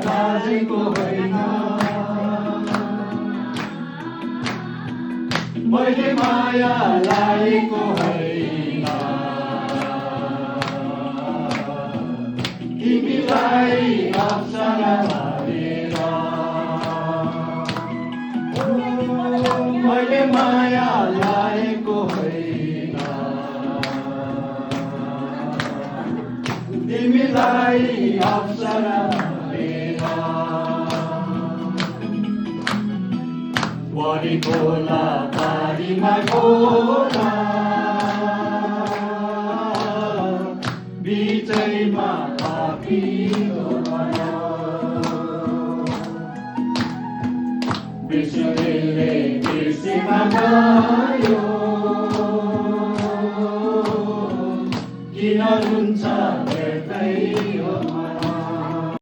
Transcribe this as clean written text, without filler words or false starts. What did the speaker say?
बाजेको होइन मैले माया लागेको होइन तिमीलाई अप्सरा मारेर मैले माया लागेको होइन तिमीलाई अप्सरा मारेर वरि खोला पारीमा खोला बिचैमा पापिलो भयो बिर्सिनेले बिर्सिमा गयो किन रुन्छ हेर्दै